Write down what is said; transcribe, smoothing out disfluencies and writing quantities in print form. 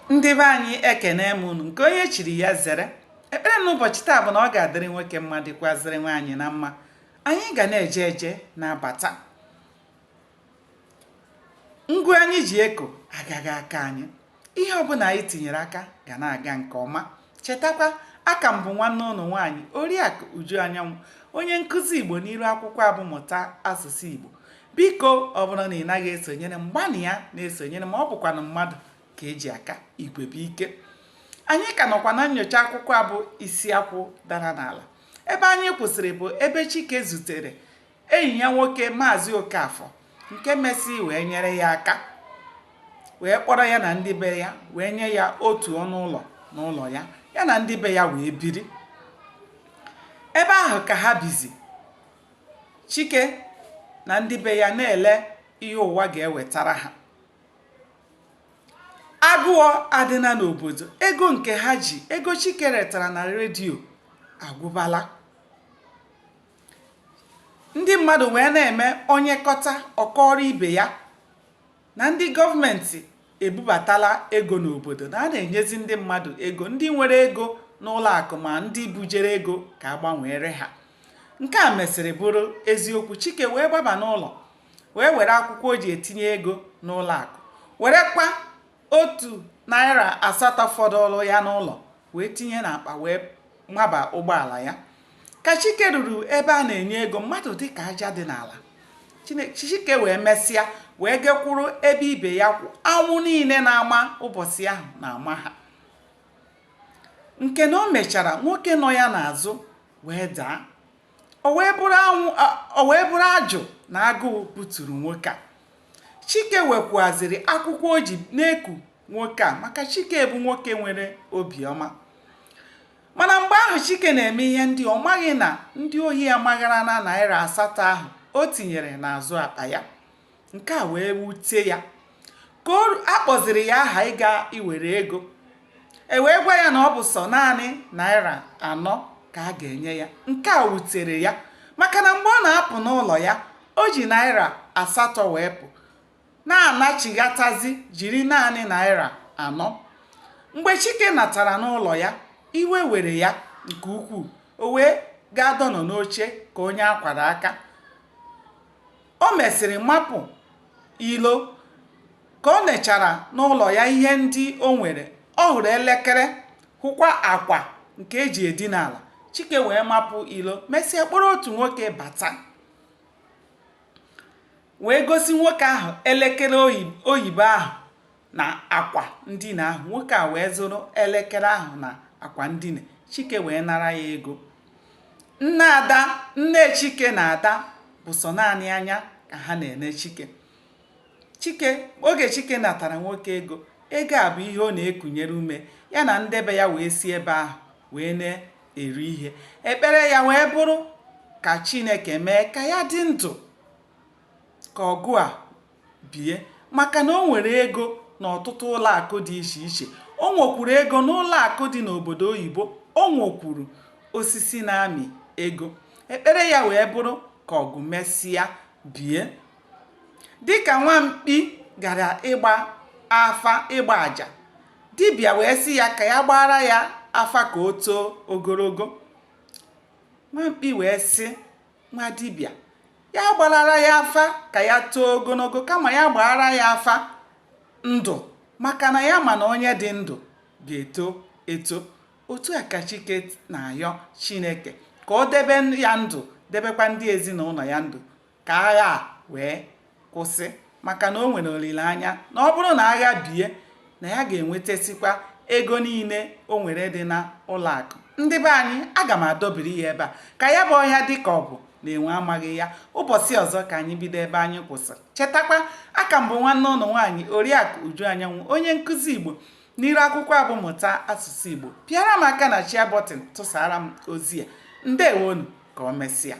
Ndị be anyị, ekene m unu. Nke onye chiri ya zere. Ekpere m n'ụbọchị taa bụ na ọ ga-adịrị nwoke mma, dịkwazịrị nwaanyị na mma. Anyị ga na-eje eje na-abata. Ngụ anyị ji eko agaghị aka anyị. Ihe ọbụla anyị tinyere aka ga na-aga nke ọma. Chetakwa, aka m bụ nwanne ụnụ nwaanyị, Oriakụ Uju Anyanwụ, onye nkụzi Igbo n'iru akwụkwọ a bụ Mụta Asụsụ Igbo. Biko, ọ bụrụ na ị naghị esonyere m, gbanịa na-esonyere m. Ọ bụkwanụ mmadụ ka eji aka, igwe bụ ike. Anyị ka nọkwa na nyocha akwụkwọ a bụ Isi Akwụ Dara N'ala. Ebe anyị kwụsịrị bụ ebe Chike zutere enyi ya nwoke, Maazị Okafọ, nke mesị wee nyere ya aka, wee kpọrọ ya na ndị be ya, wee nye ya otu ọnụ ụlọ n'ụlọ ya. Ya na ndị be ya wee biri ebe ahụ. Ka ha bizi, Chike na ndị be ya na-ele ihe ụwa ga-ewetara ha. Agụụ adịna n'obodo. Ego nke ha ji, ego Chike retara na redio, agwụbala. Ndị mmadụ wee na-eme onye kọta, ọ kọọrọ ibe ya na ndị gọọmenti ebubatala ego n'obodo, na a na-enyezi ndị mmadụ ego, ndị nwere ego n'ụlọ akụ ma ndị bujere ego ka a gbanwere ha. Nke a mesịrị bụrụ eziokwu. Chike wee gbaba n'ụlọ, wee were akwụkwọ o ji etinye ego n'ụlọ akụ, werekwa ₦8 fọdụrụ ya n'ụlọ wee tinye n'akpa, wee maba ụgbọala ya. Ka Chike ruru ebe a na-enye ego, mmadụ dị ka aja dị n'ala. Chike wee mesịa wee gekwuru ebe ibe ya kwụ. Anwụ niile na-ama ụbọchị ahụ na-ama ha, nke na o mechara nwoke nọ ya n'azụ wee daa. O wee bụrụ anwụ, o wee bụrụ ajụ na agụụ buturu nwoke a. Chike wekwaziri akwụkwọ o ji na-eku nwoke a, maka Chike bụ nwoke nwere obiọma. Mana mgbe ahụ Chike na-eme ihe ndị, ọ maghị na ndị ohi amaghara na ₦8 ahụ o tinyere n'azụ akpa ya. Nke a wee wute ya. Ka a kpọziri ya aha ịga iwere ego, e wee gwa ya na ọ bụ sọ naanị ₦4 ka a ga-enye ya. Nke a wutere ya, maka na mgbe ọ na-apụ n'ụlọ ya, o ji ₦8 wee pụ, na-anachighatazi jiri naanị ₦4. Mgbe Chike natara n'ụlọ ya, iwe were ya nke ukwuu. O wee gaa dọnọ n'oche ka onye akwara aka. O mesịrị mapụ ilo. Ka o nechara n'ụlọ ya ihe ndị o nwere, ọ hụrụ elekere, hụkwa akwa nke eji edina ala. Chike wee mapụ ilo, mesịa kpọrọ otu nwoke bata, wee gosi nwoke ahụ elekere oyibo ahụ na akwa ndina ahụ. Nwoke a wee zụrụ elekere ahụ na akwa ndina. Chike wee nara ya ego. Nne Ada, nne Chike na Ada bụ sọ naanị anya ka ha na-ene Chike. Chike, oge Chike natara nwoke ego, ego a bụ ihe ọ na-ekunyere ume. Ya na ndị be ya wee si ebe ahụ wee na-eri ihe. Ekpere ya wee bụrụ ka Chineke mee ka ya dị ndụ ka ọgụ a bie, maka na o nwere ego n'ọtụtụ ụlọ akụ dị iche iche. O nwekwuru ego n'ụlọ akụ dị n'obodo oyibo. O nwekwuru osisi na-amị ego. Ekpere ya wee bụrụ ka ọgụ mesịa bie. Dịka nwamkpi gara ịgba afa, ịgba aja, dibịa wee sị ya ka ya gbara ya afa ka o too ogologo. Nwamkpi wee sị nwa dibịa ya gbarara ya afa ka ya too ogologo, kama ya gbara ya afa ndụ, maka na ya ma na onye dị ndụ ga-eto eto. Otu a ka Chike na-ayọ Chineke ka o debe ya ndụ, debekwa ndị ezinụlọ ya ndụ, ka agha a wee kwụsị, maka na o nwere olileanya na ọ bụrụ na agha bie, na ya ga-enwetasịkwa ego niile o nwere dị na ụlọ akụ. Ndị be anyị, aga m adọbiri ya ebe a, ka ya bụ ọhịa dị ka ọ bụ na enwe amaghị ya. Ụbọchị ọzọ ka anyị bido ebe anyị kwụsịrị. Chetakwa, aka m bụ nwanne ụnụ nwaanyị, Oriakụ Uju Anyanwụ, onye nkụzi Igbo n'iru akwụkwọ a bụ Mụta Asụsụ Igbo. Pịara m aka na share button, tụsara m ozi a. Ndewonu, ka o mesịa.